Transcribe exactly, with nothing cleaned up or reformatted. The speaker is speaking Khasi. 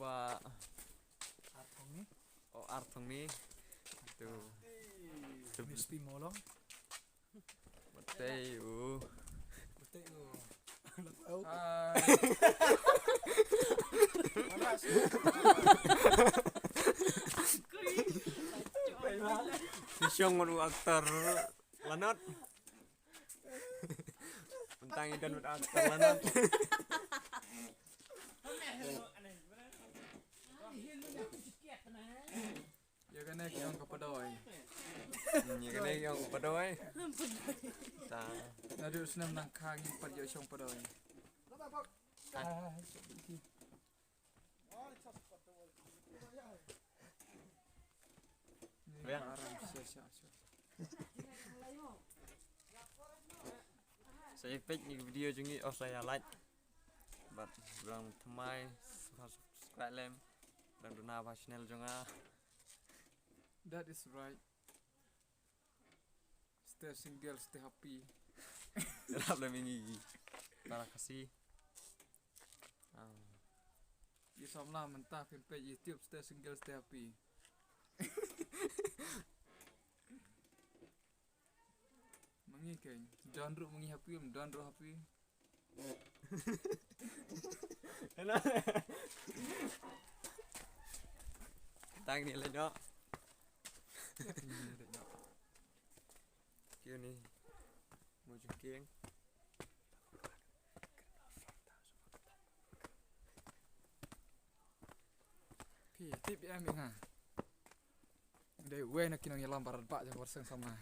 Wa. Arthong ni. O arthong ni. Tu. Tu. Misti molong. Batei u. Batei u. Lapau. Ni shong u actor Lanot. Bentang idan u actor Lanot. Ya kane ki ong ka padoi. Hmm, ya kane ki ong ka padoi. Ta. Naduh snem nang khang pat ya shong padoi. Ai. Ni aram sha sha sha. Sa ïa peit ni video jong ngi, oh sa ïa like. Bad bilang thymmai, subscribe lem. Dang duna ba channel jong nga. That is right. Stay single, stay happy. Rap lem ïa ngi. Para Khasi. Ah. Ïa samla mynta phin peit YouTube, stay single, stay happy. Mangi keng, don ruh mangi happy, don ruh happy. Tang ni le no. Kyu ni. Mo jingkieng. Phi tip ïa mi ha. Dei wei na ki nongïalam baroh ba jong ka seng samla.